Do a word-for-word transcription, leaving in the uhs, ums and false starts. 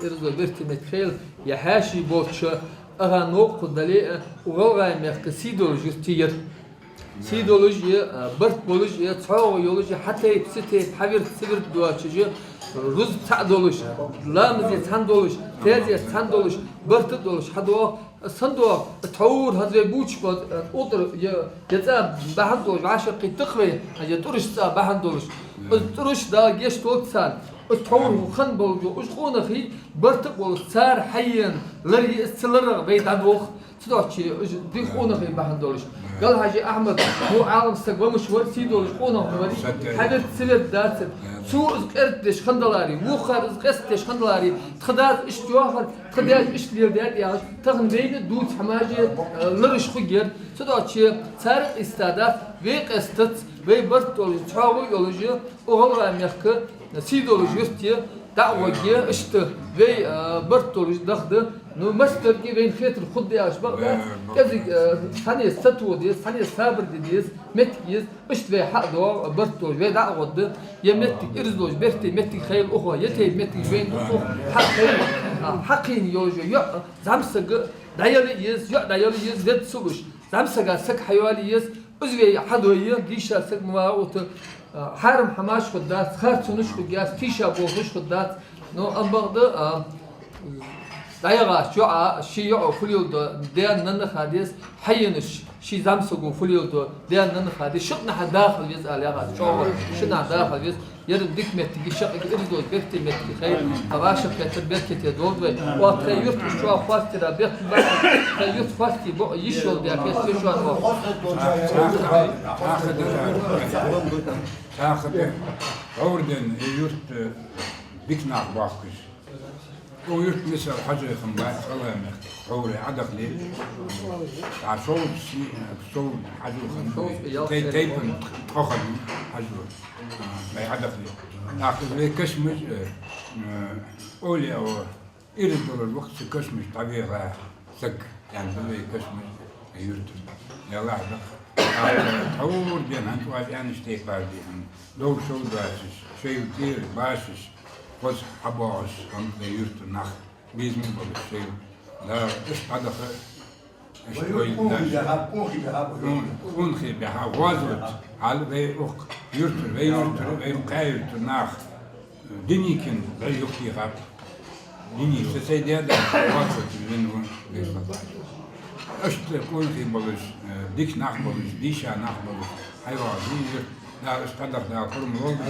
Ираз дола берте меттиг хийла, е хьаьший болча, ага новкъа дале а, укх ГӀалгӀай мехка сий долаш юрт я ер. Сий долаш я, а, барт болаш я, цхьоагӀо йолаш я, хьа тайпа, цу тайпа, хьа вирд, цу вирд доацаш я, рузба цхьа долаш, ламазе цхьана долаш, таьзете цхьана долаш, барт а долаш хьадоагӀа. Сандо, тхьовра хӀанз вай бувцаш бола, э, утӀар, е, е цӀа бахьан долаш, вӀашагӀкхийтта-кх вай, е тӀураш цӀа бахьан долаш. Из тӀураш, Дала гешт долда царна. Из тхьовра хинна болаш, уж къонахий барт а болаш, цар хьаена лар я из, цу ларах вай дӀадолх. Цудухьа уж дика къонахий бахьан долаш. Галхьажи Ахьмад, вай Ӏалам саг ва, муш вар, сий долаш къонах вар, хьавирд, цу вирд дацар. Цо из къердадеш хиннадаларе, вокхар из къестадеш хиннадаларе, тха дас иштта йоахар, тха даьша иштта леладаьд яхаш, тахан вайна дувца хӀамаш, э, лараш хургьяр. Цудухьа цар къиста дац, вай къестац, вай барт долаш, цхьоагӀо йолаш, укх ГӀалгӀай мехка сий долаш юрт я, дӀа а гӀоргья, иштта вай, э, барт долаш даха да. Ну, массадарга вайна хетар хургда яхаш бакъда, кӀезига, э, цхьанне сатоха деза, цхьанне сабар де деза, моттиг я из, иштта вай хьа а доагӀа, барт долаш, вай дӀа а гӀоргда. Е моттиг ираз долаш, берте моттиг хийла укхо, е тайпа моттигаш вайна дувц укхо, хьакхийна, а, хьакхийна йолаш йоӀ, зӀамсаг дӀаяла еза, йоӀ дӀаяла еза, ведда ца луш, зӀамсага саг хьайоала еза, из вай хьадой, дийша саг ма вагӀа укх тӀа, а, хьарам хӀамаш хургдац, харцонаш хургьяц, тийша болхаш хургдац. Ну, амма бакъда, а, дӀаяхача йоӀа, ший йоӀо фу леладу даьна-нанна ха деза, хьаенаш ший зӀамсаго фу леладу даьна-нанна ха деза, шаккхе даха веза ала яхац чӀоагӀа, шин а даха веза. Ер дика моттиг я, шаккхе ираз долаш берте моттиг хийла, тха вӀашагӀкхетар беркате долда вай. Ва тха юрт уж чӀоагӀа хоастадара бехк ба, тха юрт хоастае бокъо йиш йолаш даьхе, се шоана ва. Цхьа хӀама да, цхьа хӀама да, тхьовра денз из юрта дика нах боахкаш. Укх юрта мисал Хьажой хиннабац, ГӀалгӀай мехка, тхьовра Ӏодахале. ТӀаккха шовзткъа ший, шовзткъа Хьажо хиннаб, тайп-, тайпан тхо хиннав Хьажо, а, вай Ӏодахале. ТӀаккха вай кашамаш, э, э, овлияо, ираз долаш ва-кх цу кашамашта дӀавеха саг, аьнна да вай кашамаш юртара. Яллахь даха. ТӀаккха тхьовра денз хӀанз оаш аьннача тайпара денз, дов шов доацаш, шоайла тӀера башаш, хоза хьабоагӀаш, хӀама вай юртара нах безам болаш шоайла. Дала иштта дӀадаха, иштта вай юрта къонахий баьхаб, къонахий баьхаб, къонахий баьхаб, гӀазот хьал вай укх юртара, вай юртара, вай кхаь юртара нах. Деникин вай юхатехаб. Денис, са сай даь да, гӀазот вина ва, вай саг. Иштта къонахий болаш, э, дика нах болаш, дийша нах болаш, хьайоагӀа дийзар, Дала иштта дӀадаха, Дала пурам лолда.